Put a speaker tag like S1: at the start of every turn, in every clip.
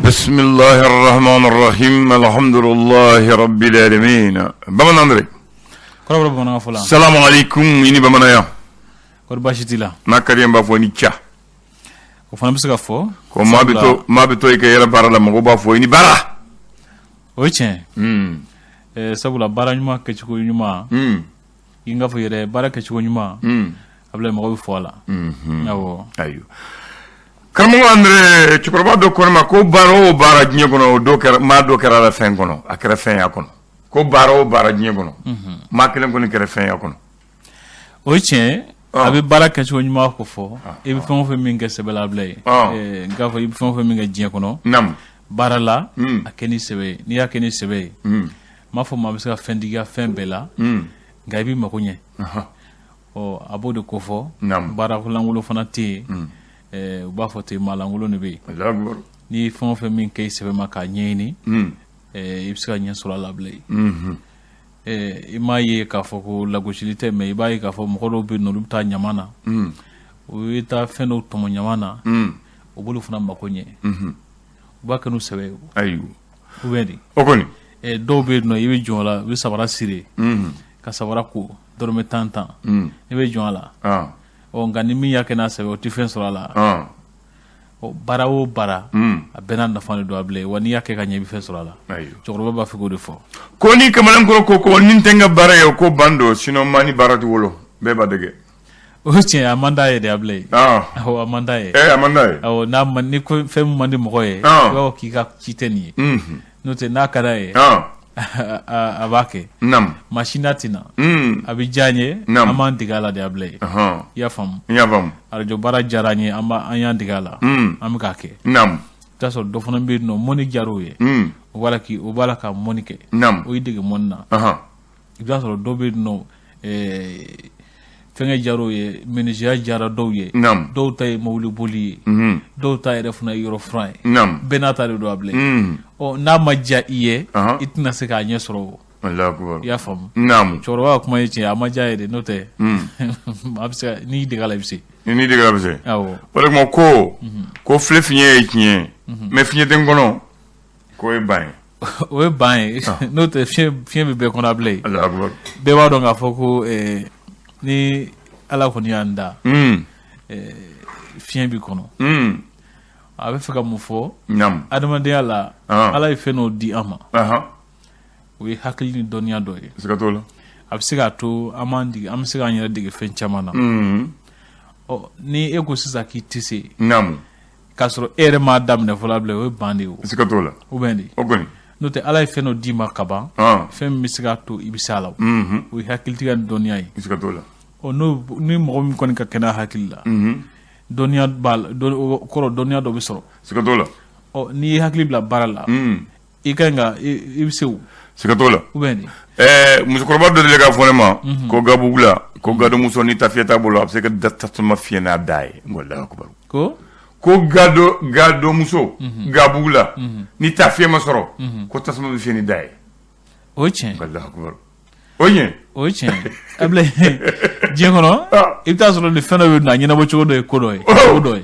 S1: Bisimilahi rahmani rahim alhamdulillahi rabbil alamin. Bamanan Andre.
S2: Kɔrɔbɔrɔ bamanankan fɔla.
S1: Salamu alaikum, i ni bamananya.
S2: Kɔri baasi t'i la?
S1: N'a ka di n b'a fɔ ni ca.
S2: O fana bɛ se ka fɔ.
S1: Ko maa bɛ to i ka yɛrɛ baara la, mɔgɔw b'a fɔ i ni baara.
S2: O ye tiɲɛ. Sabula baara ɲuman kɛcogo ɲuman. I n'a fɔ yɛrɛ baara kɛcogo ɲuman. A bila mɔgɔ bɛ fɔ a la. Awɔ.
S1: Ayiwa. Karamɔgɔ Andre, cɛkɔrɔba dɔ ko ne ma ko baara o baara diɲɛ kɔnɔ, o dɔ kɛra maa dɔ kɛra la fɛn kɔnɔ, a kɛra fɛn y'a kɔnɔ. Ko baara o baara diɲɛ kɔnɔ, maa kelen kɔni kɛra fɛn y'a kɔnɔ.
S2: O ye tiɲɛ, a bɛ baara kɛcogo ɲuman ko fɔ. I bɛ fɛn o fɛn min kɛ sɛbɛ la bila ye, n k'a fɔ i bɛ fɛn o fɛn min kɛ diɲɛ kɔnɔ baara la, a kɛ ni sɛbɛ ye. N'i y'a kɛ ni sɛbɛ ye, n m'a fɔ maa bɛ se ka fɛntigiya fɛn bɛɛ la, nka i b'i mako ɲɛ. Ɔ, a b'o de ko fɔ. Baara lankolon fana tɛ yen, u b'a fɔ ten, maa lankolon de bɛ yen. N'i ye fɛn o fɛn min kɛ i sɛbɛ ma k'a ɲɛɲini, i bɛ se ka ɲɛ sɔrɔ a la bila ye. I m'a ye k'a fɔ ko lagosili tɛ, mais i b'a ye k'a fɔ mɔgɔ dɔw bɛ yen nɔ, olu bɛ taa ɲama na, u bɛ taa fɛn dɔw tɔmɔ ɲama na, o b'olu fana mako ɲɛ. U b'a kɛ n'u sɛbɛ ye.
S1: Ayiwa.
S2: Ou bien de?
S1: O kɔni.
S2: Dɔw bɛ yen nɔ, i bɛ jɔn la, u bɛ sabara siri ka sabara ko dɔrɔmɛ 10 10, i bɛ jɔn a la. Ɔ, nka ni min y'a kɛ n'a sɛbɛ, o tɛ fɛn sɔrɔ a la. Ɔ, baara o baara, a bɛɛ n'a nafa de don a bilen wa. N'i y'a kɛ ka ɲɛ, i bɛ fɛn sɔrɔ a la. Cɛkɔrɔba b'a fɛ k'o de fɔ.
S1: Ko ni kamalenkɔrɔ ko ni tɛ n ka baara ye, o ko ban don, sinon maa ni baara tɛ wolo, bɛɛ b'a dege.
S2: O ye tiɲɛ, a man d'a ye de a bilen. Awɔ, a man d'a ye.
S1: A man d'a ye.
S2: Awɔ, n'a man ni ko fɛn min man di mɔgɔ ye, i b'a fɔ k'i ka ci tɛ nin ye. N'o tɛ, n'a ka d'a ye, a b'a kɛ. Maa si n'a tɛ na. A bɛ diya an ye, an b'an dege a la de a bilen. I y'a faamu?
S1: N y'a faamu.
S2: Arajo baara diyara an ye, an y'an dege a la. An bɛ k'a kɛ. I bɛ t'a sɔrɔ dɔ fana bɛ yen nɔ, mɔni diyar'o ye. O b'a la ka mɔni kɛ. O y'i dege mɔni na. I bɛ t'a sɔrɔ dɔ bɛ yen nɔ, fɛnkɛ diyar'o ye, menuisier diyara dɔw ye. Dɔw ta ye mobili boli ye. Dɔw ta yɛrɛ fana ye yɔrɔ furan ye. Bɛɛ n'a ta de don a bilen. Ɔ, n'a ma diya i ye, i tɛna se k'a ɲɛ sɔrɔ o. I y'a faamu? Cɛkɔrɔba ka kuma ye tiɲɛ ye, a ma diya ye de, n'o tɛ a bɛ se ka, n'i dege a la, i bɛ se.
S1: N'i dege a la, i bɛ se.
S2: Awɔ.
S1: O de kama ko filɛ, fiɲɛ ye tiɲɛ ye, mais fiɲɛ tɛ n kɔnɔ, k'o ye ban ye.
S2: O ye ban ye, n'o tɛ fiɲɛ bɛ bɛɛ kɔnɔ a bilen. Bɛɛ b'a dɔn k'a fɔ ko ni Ala kɔni y'an da, fiɲɛ b'i kɔnɔ. A bɛ fɛ ka mun fɔ? Adamadenya la, Ala ye fɛn dɔw di an ma, o ye hakili ni dɔnniya dɔ ye.
S1: Siga t'o la.
S2: A bɛ se k'a to an b'an dege, an bɛ se k'an yɛrɛ dege fɛn caman na. Ɔ, ni e ko sisan k'i tɛ se, k'a sɔrɔ e yɛrɛ m'a daminɛ fɔlɔ bilen, o ye ban de ye o.
S1: Siga t'o la.
S2: Ou bien de?
S1: O kɔni.
S2: N'o tɛ, Ala ye fɛn dɔ d'i ma ka ban, fɛn min bɛ se k'a to i bɛ se a la, o ye hakilitigiya ni dɔnniya ye.
S1: Siga t'o la.
S2: Ɔ, n'o ni mɔgɔ min kɔni ka kɛnɛ hakili la, dɔnniya b'a la, o kɔrɔ dɔnniya dɔ bɛ sɔrɔ.
S1: Siga t'o la.
S2: Ɔ, n'i ye hakili bila baara la, i ka ɲi ka i bɛ se o.
S1: Siga t'o la.
S2: Ou bien de?
S1: Musokɔrɔba dɔ deli k'a fɔ ne ma ko gabugu la, ko gadomuso ni tafiya t'a bolo, a bɛ se ka tasuma fiyɛ n'a da ye. N ko Alahu akibaru.
S2: Ko?
S1: Ko gadomuso gabugu la, ni tafiya ma sɔrɔ, ko tasuma bɛ fiyɛ ni da ye.
S2: O ye tiɲɛ.
S1: Alahu akibaru. O ye.
S2: O ye tiɲɛ. Abulayi, diɲɛ kɔnɔ, i bɛ taa sɔrɔ ni fɛn dɔ bɛ na, a ɲɛnabɔ cogo dɔ ye ko dɔ ye. Ko dɔ ye.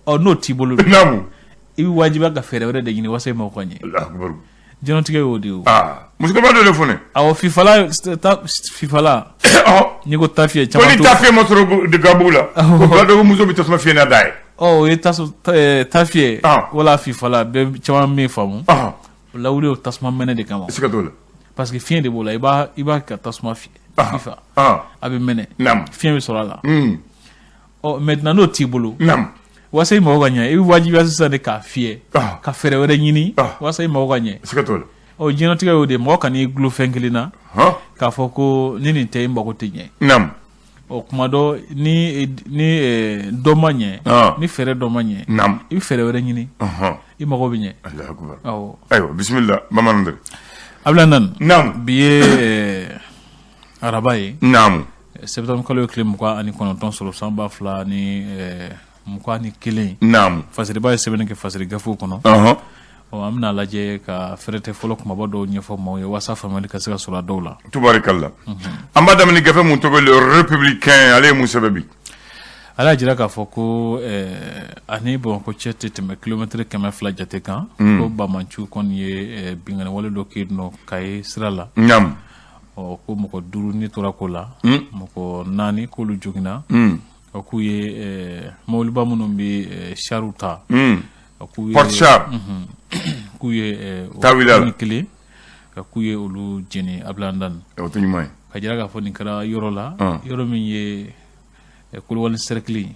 S2: Ɔ, n'o t'i bolo, i bɛ wajibiya ka fɛɛrɛ wɛrɛ de ɲini walasa i mako ka ɲɛ.
S1: Alahu akibaru.
S2: Diɲɛlatigɛ y'o de ye o.
S1: Musokɔrɔba dɔ de fɔ ne.
S2: Awɔ, fifala fifala. N'i ko tafiya
S1: caman. Ko ni tafiya ma sɔrɔ gabugu la, ko gadomuso bɛ tasuma fiyɛ n'a da ye.
S2: Ɔ, o ye tafiya wala fifala, bɛɛ caman min faamu. O lawuli o tasuma mɛnɛ de kama.
S1: Siga t'o la.
S2: Parce que fiɲɛ de b'o la, i b'a ka tasuma fiyɛ fifa. A bɛ mɛnɛ. Fiɲɛ bɛ sɔrɔ a la. Ɔ, maintenant n'o t'i bolo, walasa i mago ka ɲɛ, i bɛ wajibiya sisan de k'a fiyɛ, ka fɛɛrɛ wɛrɛ ɲini walasa i mago ka ɲɛ.
S1: Siga t'o la.
S2: Ɔ, diɲɛlatigɛ y'o de ye, mɔgɔ kan'i gulo fɛn kelen na k'a fɔ ko ni nin tɛ, i mago tɛ ɲɛ. Ɔ, kuma dɔ ni dɔ ma ɲɛ, ni fɛɛrɛ dɔ ma ɲɛ, i bɛ fɛɛrɛ wɛrɛ ɲini, i mago bɛ ɲɛ.
S1: Alahu akibaru.
S2: Awɔ.
S1: Ayiwa, bisimila bamanan dɛ.
S2: Abulayi Nani.
S1: Naamu.
S2: Bi ye araba ye. Septembre kalo ye tile 29 sɔrɔ san 2021. Fasiriba ye sɛbɛnni kɛ fasiri gafew kɔnɔ. Ɔ, an bɛna lajɛ ka fɛrɛtɛ fɔlɔ kumaba dɔw ɲɛfɔ maaw ye walasa faamuyali ka se ka sɔrɔ a dɔw la.
S1: Tubarikalla. An b'a daminɛ gafe mun tɔgɔ Le Républicain, ale ye mun sɛbɛn bi?
S2: Ala y'a jira k'a fɔ ko ani Bamakɔ cɛ tɛ tɛmɛ kilomɛtɛrɛ 200 jate kan, ko banbaanciw kɔni ye binkanni wale dɔ kɛ nɔ Kayi sira la. Ɔ, ko mɔgɔ 5 ni tora ko la, mɔgɔ 4 k'olu joginna. K'u ye mɔbiliba minnu bɛ chariw ta, k'u ye
S1: porte-char,
S2: k'u ye
S1: tawila
S2: kelen, k'u ye olu jeni. Abdoulaye Dani,
S1: o tɛ ɲuman ye.
S2: Ka jira k'a fɔ nin kɛra yɔrɔ la, yɔrɔ min ye Kolowani cercle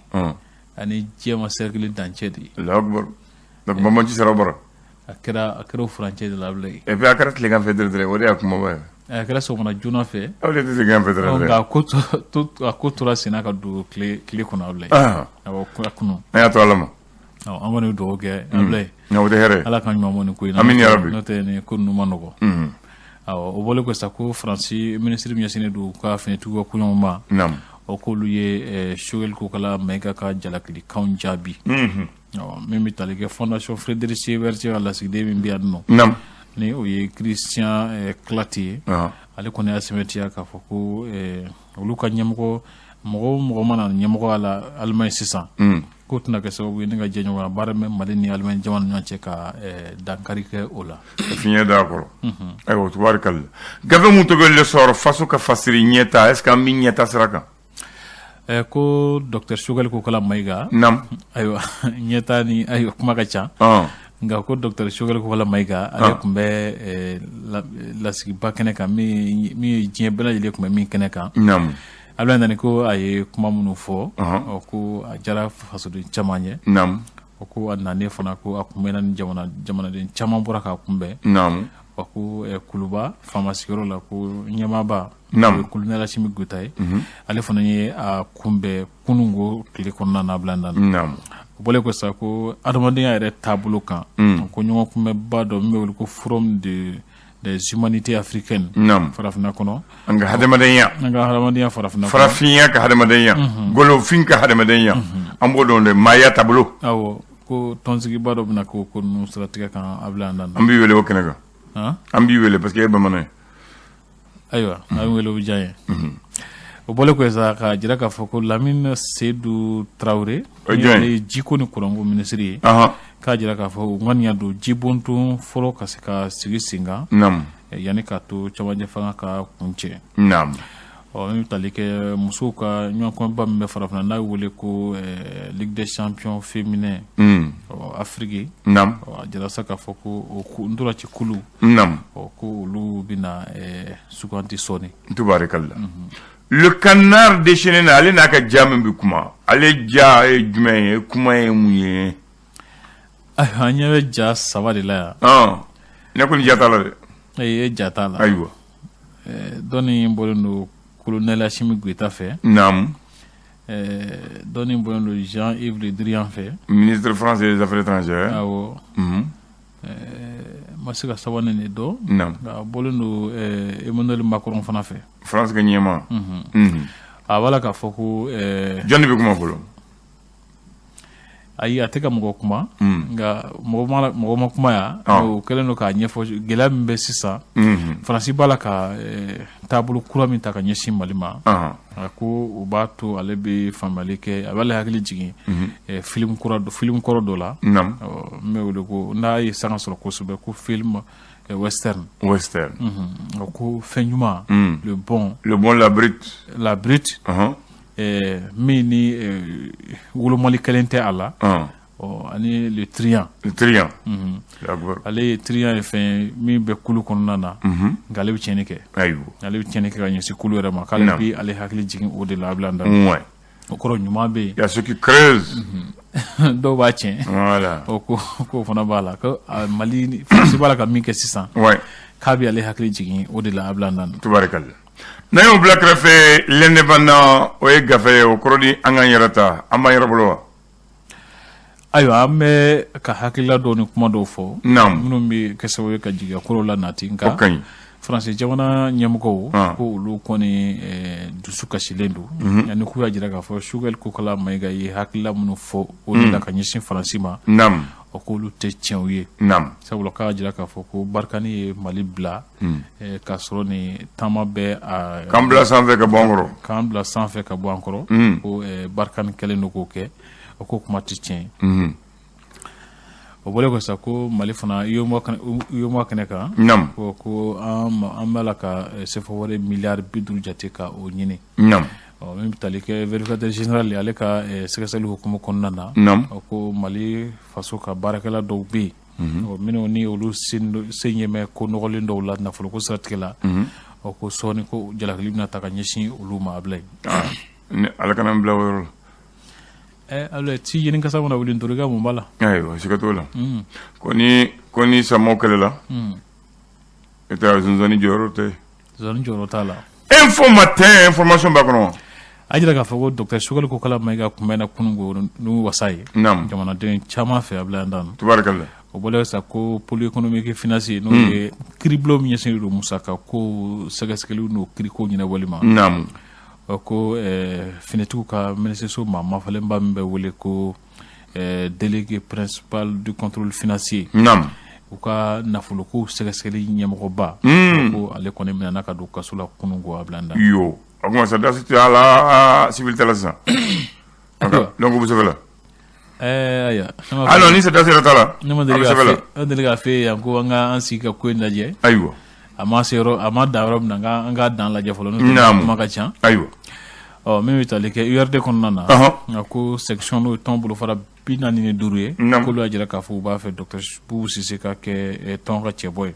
S2: ani Jɛma cercle dancɛ de ye.
S1: Allahu akbar. Donc banbaanci sera bara.
S2: A kɛra o furancɛ de la, Abdoulaye.
S1: Et puis a kɛra tilegan fɛ dɛrɛ dɛrɛ, o de y'a kumaba ye.
S2: A kɛra sɔgɔmada joona fɛ.
S1: Aw de tɛ tilegan fɛ dɛrɛ dɛrɛ.
S2: Nka a ko tora senna ka don tile kɔnɔ, Abdoulaye. Awɔ, a kunu.
S1: An y'a to Ala ma.
S2: An kɔni bɛ dugawu kɛ, Abdoulaye.
S1: Nka o tɛ hɛrɛ ye.
S2: Ala ka ɲuman bɔ nin ko in na.
S1: Amin ya Rabbi.
S2: N'o tɛ nin ko ninnu ma nɔgɔn. Awɔ, o bɔlen kɔ sisan, ko Faransi minisiri min ɲɛsinnen don u ka finitigiw ka koɲɔgɔn ma, o k'olu ye Choguel Kokala Mayiga ka jalakilikanw jaabi. Min bɛ tali kɛ Fondation Frédéric Werthé ka lasigiden min bɛ yan nɔ, ni o ye Christian Klatt ye, ale kɔni y'a sɛmɛntiya k'a fɔ ko olu ka ɲɛmɔgɔ, mɔgɔ o mɔgɔ mana ɲɛmɔgɔya la Allemagne sisan, k'o tɛna kɛ sababu ye ni ka jɛɲɔgɔnya baara bɛ Mali ni Allemagne jamana ni ɲɔgɔn cɛ ka dankari kɛ o la.
S1: Fiɲɛ d'a kɔrɔ. Ayiwa, tubaarikala, gafe mun tɔgɔ L'Essor, faso ka fasiri ɲɛta, est ce que an bɛ ɲɛta sira kan?
S2: Ko docteur Choguel Kokala Mayiga. Ayiwa, ɲɛta ni, ayiwa, kuma ka ca. Nka ko docteur Choguel Kokala Mayiga, ale tun bɛ lasigiba kɛnɛ kan, min ye diɲɛ bɛɛ lajɛlen tun bɛ min kɛnɛ kan. Abdoulaye Dani, ko a ye kuma minnu fɔ, ko a diyara fasoden caman ye. O ko a nanen fana, ko a kunbɛnna ni jamanaden caman bɔra k'a kunbɛn. Wa ko Kuluba faama sigiyɔrɔ la, ko ɲɛmaaba, colonel Assimi Goïta ye, ale fana ye a kunbɛn kununko tile kɔnɔna na, Abdoulaye Dani. O bɔlen kɔ sisan, ko adamadenya yɛrɛ taabolo kan, ko ɲɔgɔn kunbɛnba dɔ min bɛ wele ko Forum des humanités africaines, farafinna kɔnɔ.
S1: An ka hadamadenya.
S2: An ka hadamadenya farafinna kɔnɔ.
S1: Farafinya ka hadamadenya, golofin ka hadamadenya, an b'o dɔn dɛ, maaya taabolo.
S2: Awɔ, ko tɔnsigiba dɔ bɛna k'o ko ninnu siratigɛ kan, Abdoulaye Dani.
S1: An b'i wele o kɛnɛ kan. An b'i wele parce que e ye bamanan ye.
S2: Ayiwa, n'a bɛ wele, o bɛ diya n ye. O bɔlen kɔfɛ sa, k'a jira k'a fɔ ko Lamine Seydou Traoré,
S1: ale
S2: ye jiko ni kuranko minisiri ye, k'a jira k'a fɔ u ŋaniya don jibonton fɔlɔ ka se ka sigi sen kan yanni k'a to camancɛ fanga ka kuncɛ. Ɔ, min bɛ tali kɛ musow ka ɲɔgɔnkunbɛnba min bɛ farafinna, n'a bɛ wele ko Ligue des champions féminin Afrique, a jira sa k'a fɔ ko o ntolanci kulu, ɔ, ko olu bɛna suganti sɔɔni.
S1: Tubaarikala. Le Canard déchaîné na, ale n'a ka ja min bɛ kuma, ale ja ye jumɛn ye? Kuma ye mun ye?
S2: Ayiwa, an ɲɛ bɛ ja saba de la yan.
S1: Ne kɔni ja t'a la dɛ.
S2: E ja t'a la.
S1: Ayiwa.
S2: Dɔɔni bɔlen don colonel Assimi Goïta fɛ. Dɔɔni bɔlen don Jean-Yves Le Drian fɛ.
S1: Ministre français des Affaires étrangères.
S2: Awɔ. Ma se ka sabanan de dɔn. Nka a bɔlen don Emmanuel Macron fana fɛ.
S1: France ka ɲɛmaa.
S2: A b'a la k'a fɔ ko
S1: Jɔn de bɛ kuma fɔlɔ?
S2: Ayi, a tɛ ka mɔgɔ kuma, nka mɔgɔ ma kuma yan. O kɛlen don k'a ɲɛfɔ gɛlɛya min bɛ sisan, Faransi b'a la ka taabolo kura min ta ka ɲɛsin Mali ma, a ko o b'a to ale bɛ faamuyali kɛ. A b'ale hakili jigin film kura dɔ, film kɔrɔ dɔ la min bɛ wele ko, n'a ye sanga sɔrɔ kosɛbɛ, ko film western.
S1: Western.
S2: Ko fɛn ɲuman, le bon.
S1: Le bon, la brute.
S2: La brute, min ni wolomali kelen tɛ a la, ani le truand.
S1: Le truand.
S2: Ale ye truand ye, fɛn min bɛ kulu kɔnɔna na, nka ale bɛ tiɲɛni kɛ. Ale bɛ tiɲɛni kɛ ka ɲɛsin kulu yɛrɛ ma, k'ale bɛ ale hakili jigin o de la, a bɛ da. O kɔrɔ, ɲuman bɛ yen.
S1: Il y a ceux qui creusent.
S2: Dɔw b'a tiɲɛ.
S1: Voilà.
S2: O ko k'o fana b'a la, ko Mali, Faransi b'a la ka min kɛ sisan, k'a bɛ ale hakili jigin o de la, a bɛ da.
S1: Tubaarikala. N'an y'o bila kɛrɛfɛ, L'Indépendant, o ye gafe ye, o kɔrɔ di an k'an yɛrɛ ta, an b'an yɛrɛ bolo wa?
S2: Ayiwa, an bɛ ka hakilila dɔw ni kuma dɔw fɔ minnu bɛ kɛ sababu ye ka jigiya kuraw la nati. Nka
S1: O ka ɲi.
S2: Faransi jamana ɲɛmɔgɔw ko olu kɔni dusu kasilen don ani k'u y'a jira k'a fɔ Choguel Kokalla Maïga ye hakilila minnu fɔ o de la ka ɲɛsin Faransi ma, o k'olu tɛ tiɲɛw ye, sabula k'a jira k'a fɔ ko Barkhane ye Mali bila k'a sɔrɔ ni taama bɛ a
S1: k'an bila sanfɛ ka bɔ an kɔrɔ,
S2: k'an bila sanfɛ ka bɔ an kɔrɔ, ko Barkhane kɛlen don k'o kɛ, o ko kuma tɛ tiɲɛ ye. O bɔlen kɔ sa, ko Mali fana UEMOA kɛnɛ kan, ko an b'a la ka CFA wari miliyari 50 jate ka o ɲini. Ɔ, min bɛ tali kɛ vérificateur général, ale ka sɛgɛsɛgɛli hukumu kɔnɔna na, ko Mali faso ka baarakɛla dɔw bɛ yen minnu ni olu sen ɲɛ bɛ ko nɔgɔlen dɔw la nafoloko siratigɛ la, ɔ, ko sɔɔni ko jalakili bɛna ta ka ɲɛsin olu ma a bila
S1: yen. Ala kana n bila o yɔrɔ la.
S2: Ɛ, ci ɲini kasa mana wuli, ntori ka mun b'a la?
S1: Ayiwa, siga t'o la. Ko ni samaw kɛlɛla, e tɛ zonzanni jɔyɔrɔ tɛ.
S2: Zonzanni jɔyɔrɔ t'a la.
S1: Info Matin, information b'a kɔnɔ.
S2: A jira k'a fɔ ko docteur Choguel Kokalla Maïga kunbɛnna kununko n'u wasa ye jamanaden caman fɛ a bila yan.
S1: Tubaarikala.
S2: O bɔlen sa, ko pôle économique financier, n'o ye kiiribulon min ɲɛsinnen don musaka ko sɛgɛsɛgɛliw n'o kiiriko ɲɛnabɔli ma, ko finitigiw ka minisiriso maa mafalenba min bɛ wele ko délégué principal du contrôle financier, u ka nafoloko sɛgɛsɛgɛli ɲɛmɔgɔba, ko ale kɔni minɛna ka don kaso la kununko a bila.
S1: Yo, o kuma sɔrɔdasi tɛ a la, civil tɛ la sisan, donc u bɛ sɛbɛn la.
S2: Ayiwa.
S1: Ah non, ni sɔrɔdasi yɛrɛ t'a la.
S2: Ne ma deli k'a fɛ, ne deli k'a fɛ yan ko an ka an sigi ka ko in lajɛ. A ma se yɔrɔ, a ma dan yɔrɔ min na, an k'a dan lajɛ fɔlɔ, n'o tɛ kuma ka ca. Ɔ, min bɛ tali kɛ URD kɔnɔna na, nka ko section, n'o ye tɔn bolofara 45 ye, k'olu y'a jira k'a fɔ u b'a fɛ docteur Boubou Cissé ka kɛ tɔn ka cɛbɔ ye.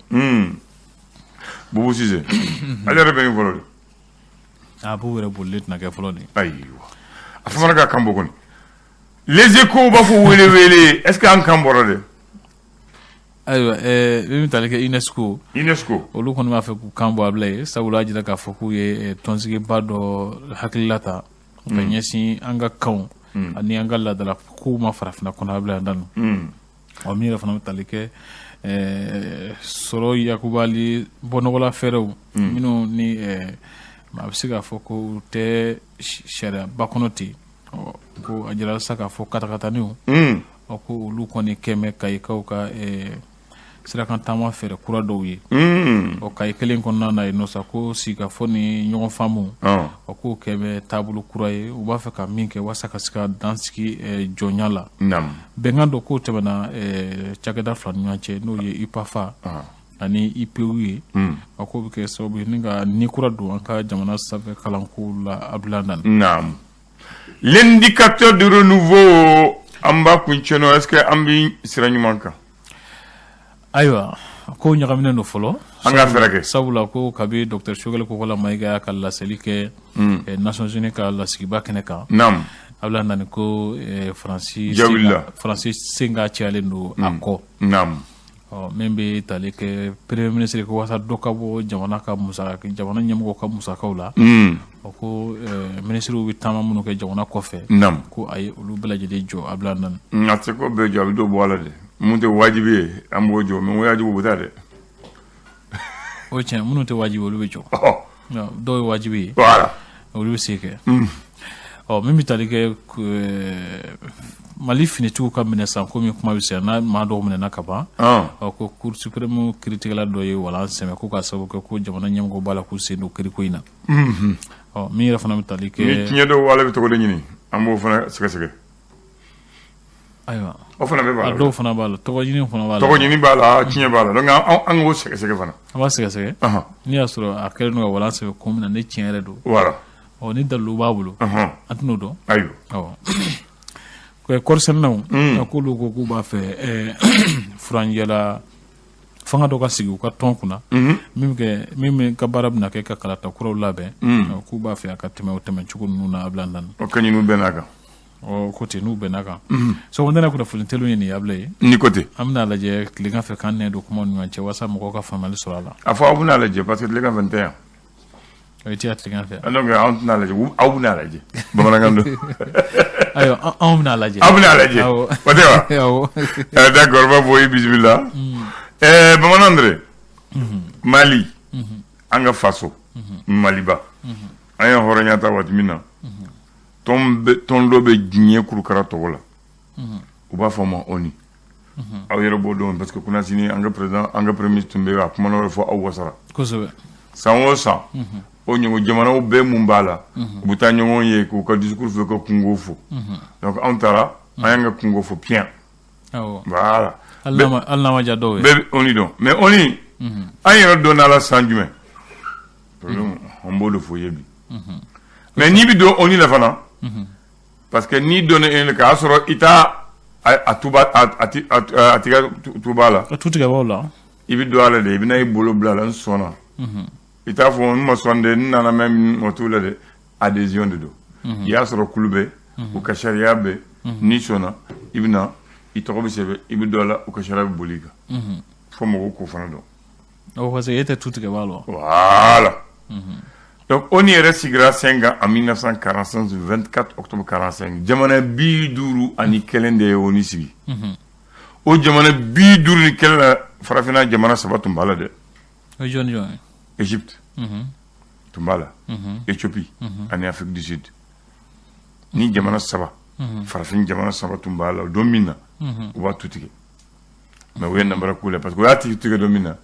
S1: Boubou Cissé, ale yɛrɛ bɛ nin fɔlɔ de.
S2: A Boubou yɛrɛ bolilen tɛna kɛ fɔlɔ de.
S1: Ayiwa, a fana ka kan bɔ kɔni. Les Échos b'a fɔ wele wele, est ce que an kan bɔra dɛ?
S2: Ayiwa, min bɛ tali kɛ UNESCO.
S1: UNESCO.
S2: Olu kɔni b'a fɛ k'u kan bɔ a bila ye, sabula a jira k'a fɔ k'u ye tɔnsigiba dɔ hakilila ta ka ɲɛsin an ka kanw ani an ka laadala kow ma farafinna kɔnɔ a bila yan danu. Ɔ, min yɛrɛ fana bɛ tali kɛ sɔrɔ yakubali bɔnɔgɔla fɛɛrɛw minnu ni a bɛ se k'a fɔ ko u tɛ sariyaba kɔnɔ ten, ɔ, ko a jira sa k'a fɔ katakataniw, ɔ, ko olu kɔni kɛmɛ kayikaw ka sirakan taama fɛɛrɛ kura dɔw ye. Ɔ, kayi kelen kɔnɔna na yen nɔ sa, ko sigikafɔ ni ɲɔgɔn faamu, ɔ, k'o kɛ taabolo kura ye, u b'a fɛ ka min kɛ walasa ka se ka dan sigi jɔnya la. Bɛnkan dɔ k'o tɛmɛna cakɛda fila ni ɲɔgɔn cɛ, n'o ye UPAFA ani IPU ye. A k'o bɛ kɛ sababu ye ni ka ni kura don an ka jamana sanfɛ kalanko la a bila na.
S1: L'indicateur du renouveau, an b'a kuncɛ n'o, est ce que an bɛ sira ɲuman kan?
S2: Ayiwa, ko ɲagaminen don fɔlɔ.
S1: An ka fɛɛrɛ kɛ.
S2: Sabula ko kabi docteur Choguel Kokalla Maïga y'a ka laseli kɛ Nations Unies ka lasigiba kɛnɛ kan, a bila nani ko Faransi Faransi sen ka cayalen don a kɔ. Ɔ, min bɛ tali kɛ premier ministre ko walasa dɔ ka bɔ jamana ka musaka, jamana ɲɛmɔgɔw ka musakaw la, o ko ministres bɛ taama minnu kɛ jamana kɔfɛ, ko a ye olu bɛɛ lajɛlen jɔ a bila nani.
S1: A tɛ ko bɛɛ jɔ, a bɛ dɔ bɔ a la dɛ. Mun tɛ wajibi ye, an b'o jɔ, mais wajibi u bɛ taa dɛ.
S2: O tiɲɛ, minnu tɛ wajibi, olu bɛ jɔ, dɔw ye wajibi ye, olu bɛ se kɛ. Ɔ, min bɛ tali kɛ Mali finitigiw ka minɛ san ko min kuma bɛ se n'a maa dɔw minɛna ka ban, ɔ, ko Cour suprême kiiritigɛla dɔ ye walan sɛmɛ ko k'a sababu kɛ ko jamana ɲɛmɔgɔ b'a la k'u sen don kiiriko in na. Ɔ, min yɛrɛ fana bɛ tali kɛ.
S1: Ni tiɲɛ dɔw, ale bɛ tɔgɔ de ɲini, an b'o fana sɛgɛsɛgɛ.
S2: Ayiwa.
S1: O fana bɛ b'a la.
S2: A dɔw fana b'a la, tɔgɔ ɲini fana b'a la.
S1: Tɔgɔ ɲini b'a la, tiɲɛ b'a la, donc an k'o sɛgɛsɛgɛ fana.
S2: An b'a sɛgɛsɛgɛ n'i y'a sɔrɔ a kɛlen don ka walan sɛbɛn kun min na, ni tiɲɛ yɛrɛ don. Ɔ, ni dalilu b'a bolo, an tɛn'o dɔn. Ɔ, kɔrisɛnɛnaw k'olu ko k'u b'a fɛ furanjɛla fanga dɔ ka sigi u ka tɔn kunna, min kɛ min ka baara bɛna kɛ ka kalata kuraw labɛn, k'u b'a fɛ a ka tɛmɛ o tɛmɛ cogo ninnu na a bila nani.
S1: O ka ɲini bɛn n'a kan.
S2: Ɔ, ko ten, n'u bɛnna kan, sɔgɔmada kunnafoni teliw ye nin ye abila ye.
S1: Ni ko ten.
S2: An bɛna lajɛ tilegan fɛ k'an nɛ don kumaw ni ɲɔgɔn cɛ walasa mɔgɔw ka faamuyali sɔrɔ a la.
S1: A fɔ aw bɛna lajɛ parce que tilegan fɛ n tɛ yan.
S2: O tɛ yan tilegan fɛ.
S1: Donc anw tɛna lajɛ, aw bɛna lajɛ, bamanankan don.
S2: Ayiwa, anw bɛna lajɛ.
S1: Aw bɛna lajɛ, o tɛ wa?
S2: Awɔ.
S1: D'accord, n b'a fɔ i bisimila. Bamanan Andre, Mali. An ka faso Maliba, an ye hɔrɔnya ta waati min na, tɔn dɔ bɛ diɲɛ kurukara tɔgɔ la, u b'a fɔ ma ONU. Aw yɛrɛ b'o dɔn, parce que kunasini an ka président, an ka premier ministre tun bɛ yen, a kumana o de fɔ, aw wasara. San o san, o ɲɔgɔn jamanaw bɛɛ mun b'a la, u bɛ taa ɲɔgɔn ye k'u ka discours fɔ, ka kungo fɔ. Donc anw taara, an y'an ka kungo fɔ piyan. Voilà.
S2: Hali n'a ma diya dɔw ye.
S1: Bɛɛ bɛ ONU dɔn, mais ONU, an yɛrɛ donna la san jumɛn? Problème, an b'o de fɔ ye bi. Mais n'i bɛ don ONU la fana, parce que n'i donna ONU la k'a sɔrɔ i t'a a tuba a tigɛ tuba la.
S2: A tu tigɛbaw la.
S1: I bɛ don a la de, i bɛna i bolo bila a la, n sɔnna. I t'a fɔ n ma sɔn de, n nana mɛ mɔ t'u la dɛ. Adhésion de don. I y'a sɔrɔ kulu bɛ u ka sariya bɛ, n'i sɔnna, i bɛ na, i tɔgɔ bɛ sɛbɛn, i bɛ don a la, u ka sariya bɛ boli i kan. Fo mɔgɔw k'o fana dɔn.
S2: O parce que e tɛ tu tigɛbaa la.
S1: Voilà. Donc ONU yɛrɛ sigira sen kan en 1945, 24 octobre 45. Jamana 51 de ye ONU sigi. O jamana 51 la, farafinna jamana saba tun b'a la dɛ.
S2: O ye jɔn ni jɔn ye?
S1: Égypte tun b'a la, Éthiopie ani Afrique du Sud. Ni jamana saba, farafin jamana saba tun b'a la don min na, u b'a tu tigɛ. Mais u ye namara k'u la, parce que u y'a tigi tigɛ don min na,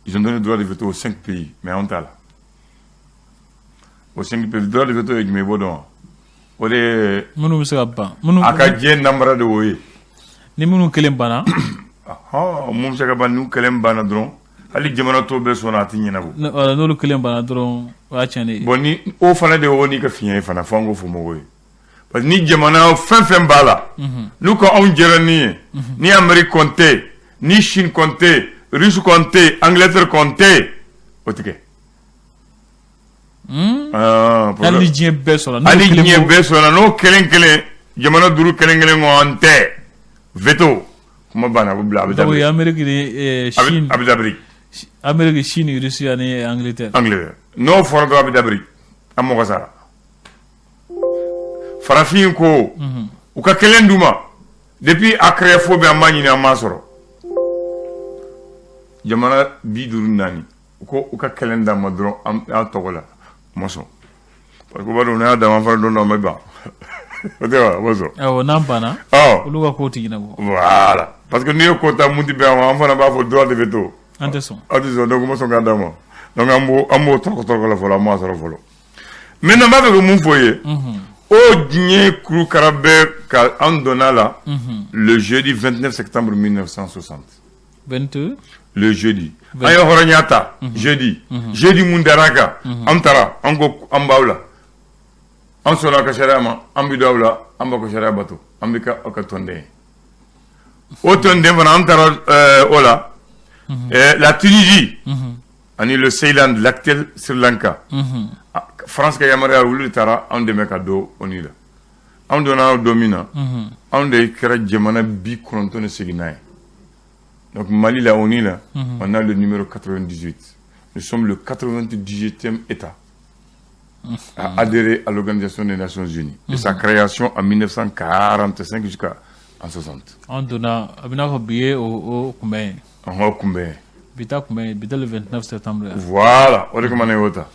S1: ils ont donné droit de veto aux cinq pays, mais anw t'a la. O cinq pays, droit de veto ye jumɛn ye, i b'o dɔn wa? O de ye
S2: Minnu bɛ se ka ban. Minnu
S1: a ka diɲɛ namara de y'o ye.
S2: Ni minnu kelen banna.
S1: Mun bɛ se ka ban? N'u kelen banna dɔrɔn, hali jamana tɔw bɛɛ sɔnna, a tɛ ɲɛnabɔ.
S2: Voilà, n'olu kelen banna dɔrɔn, o y'a tiɲɛnen ye.
S1: Bon, ni o fana de y'o n'i ka fiɲɛ ye fana, fo an k'o fɔ mɔgɔw ye, parce que ni jamana fɛn fɛn b'a la, n'u ko anw jɛra ni ye, ni Amérique kɔn tɛ, ni Chine kɔn tɛ, Russe kɔn tɛ, Angleterre kɔn tɛ, o tɛ kɛ. Ah,
S2: hali ni diɲɛ bɛɛ sɔnna. N'olu
S1: hali
S2: kelen
S1: diɲɛ
S2: ko-
S1: bɛɛ sɔnna, n'o kelen kelen, jamana duuru kelen kelen ko an tɛ, veto, kuma banna, a bɛ bila, a bɛ
S2: Donc o ye
S1: dabiri.
S2: Amérique ni
S1: A bɛ
S2: Chine.
S1: A bɛ dabiri.
S2: Amérique, Chine, Russie ani Angleterre.
S1: Angleterre, n'o fɔra dɔrɔn, a bɛ dabiri, an mɔgɔ sara. Farafin ko u ka kelen d'u ma depuis a créé fo bɛ, an m'a ɲini, an m'a sɔrɔ. Jamana 54, u ko u ka kelen d'an ma dɔrɔn an tɔgɔ la, u ma sɔn, parce que u b'a dɔn n'a y'a d'an ma fana, don dɔ an bɛ ban, o tɛ wa? U ma sɔn.
S2: Awɔ, n'an banna, olu ka ko tɛ ɲɛnabɔ.
S1: Voilà, parce que n'i ye ko ta mun ti bɛn a ma, an fana b'a fɔ droit de veto.
S2: An tɛ sɔn.
S1: Aw tɛ sɔn, donc u ma sɔn k'a d'an ma. Donc an b'o tɔrɔkɔ tɔrɔkɔ la fɔlɔ, an m'a sɔrɔ fɔlɔ. Maintenant, n b'a fɛ ka mun fɔ ye? O diɲɛ kurukara bɛɛ ka an donna la le jeudi 29 septembre 1960.
S2: 22.
S1: Le jeudi an ye hɔrɔnya ta, jeudi, jeudi mun dara kan, an taara, an ko an b'aw la, an sɔnna aw ka sariya ma, an bɛ don aw la, an b'aw ka sariya bato, an bɛ kɛ aw ka tɔnden ye. O tɔnden fana, an taara o la, la Tunisie ani le Ceylan, l'actuel Sri Lanka. Ah, France ka yamaruya, olu de taara anw dɛmɛ ka don ONU la. Anw donna don min na, anw de kɛra jamana 98nan ye. Donc Mali la, ONU la, on a le numéro 98. Nous sommes le 98e État à adhérer à l'Organisation des Nations Unies et sa création en 1945 jusqu'à en 60.
S2: An donna, a bɛ n'a fɔ bi ye o kunbɛn ye.
S1: An ka kunbɛn.
S2: Bi ta kunbɛn ye, bi ta le 29 septembre ye.
S1: Voilà, o de kama ne y'o ta.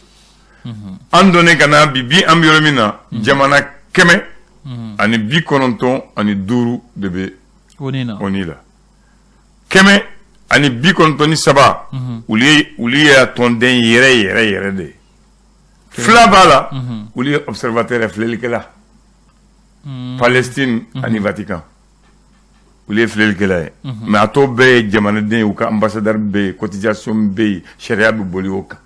S1: An donnen ka na bi, bi an bɛ yɔrɔ min na, jamana 195 de bɛ
S2: ONU na.
S1: ONU la. 193, olu ye a tɔnden yɛrɛ yɛrɛ yɛrɛ de ye. Fila b'a la, olu ye observateur ye, filɛlikɛla. Palestine ani Vatican. Olu ye filɛlikɛla ye. Mais a tɔ bɛɛ ye jamanaden ye, u ka ambassadeur bɛ yen, cotisation bɛ yen, sariya bɛ boli o kan.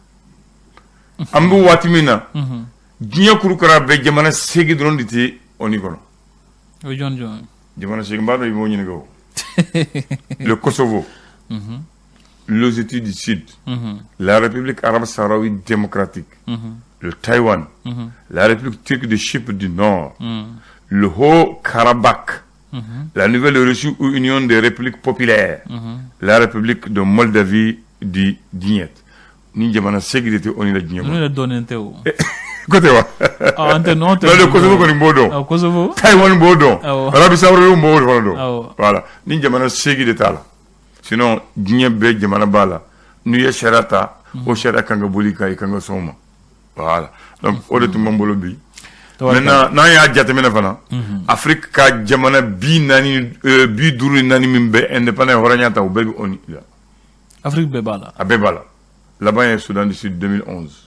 S1: An bɛ waati min na, diɲɛ kurukara bɛɛ, jamana 8 dɔrɔn de tɛ ONU kɔnɔ.
S2: O ye jɔn ni jɔn ye?
S1: Jamana 8, b'a dɔn, i b'o ɲininka o. Le Kosovo, l'Ossétie du Sud, la République arabe sahraoui démocratique, le Taïwan, la République turque de Chypre du Nord, le Haut-Karabakh, la Nouvelle-Russie ou Union des républiques populaires, la République de Moldavie du Dniepr. Ni jamana 8 de tɛ ONU la diɲɛ
S2: Ninnu
S1: kɔnɔ.
S2: yɛrɛ dɔnnen tɛ o.
S1: Ko tɛ wa?
S2: Ah, an tɛ, non, tɛ.
S1: Non, le Kosovo kɔni b'o dɔn.
S2: Awɔ, Kosovo.
S1: Taïwan b'o dɔn. Arabie Saoudite b'o fana dɔn. Voilà. Ni jamana 8 de t'a la. Sinon, diɲɛ bɛɛ jamana b'a la. N'u ye sariya ta, O sariya kan ka boli kan, i kan ka sɔn o ma. Voilà, donc o de tun b'an bolo bi. Maintenant, n'an y'a jateminɛ fana, Afrique ka jamana 40, 54 min bɛ indépendant, hɔrɔnya ta, o bɛɛ bɛ ONU la.
S2: Afrique bɛɛ b'a la.
S1: A bɛɛ b'a la. Laban ye Soudan du Sud 2011.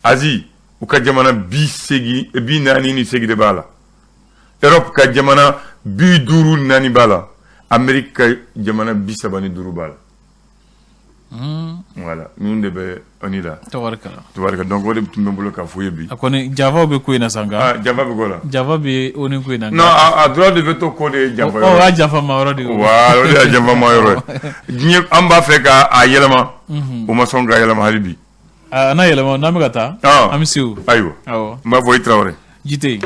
S1: Asie, u ka jamana 80, 48 de b'a la. Europe ka jamana 54 b'a la. Amérique ka jamana 35 b'a la. Voilà, ninnu de bɛ ONU la.
S2: Tabarikala.
S1: Tabarika. Donc o de tun bɛ n bolo k'a f'u ye bi.
S2: A kɔni, janfaw bɛ ko in na sa, nka.
S1: Ah, janfa bɛ ko la.
S2: Janfa bɛ ONU ko in na.
S1: Non, a droit de veto ko de ye janfa
S2: yɔrɔ. O y'a janfa ma yɔrɔ de ye.
S1: Voilà, o de y'a janfa ma yɔrɔ ye. Diɲɛ, an b'a fɛ k'a yɛlɛma. O ma sɔn ka yɛlɛma hali bi.
S2: A n'a yɛlɛma, n'an bɛ ka taa. An bɛ se o.
S1: Ayiwa.
S2: Awɔ.
S1: N b'a fɔ i Tarawele.
S2: Ji tɛ yen.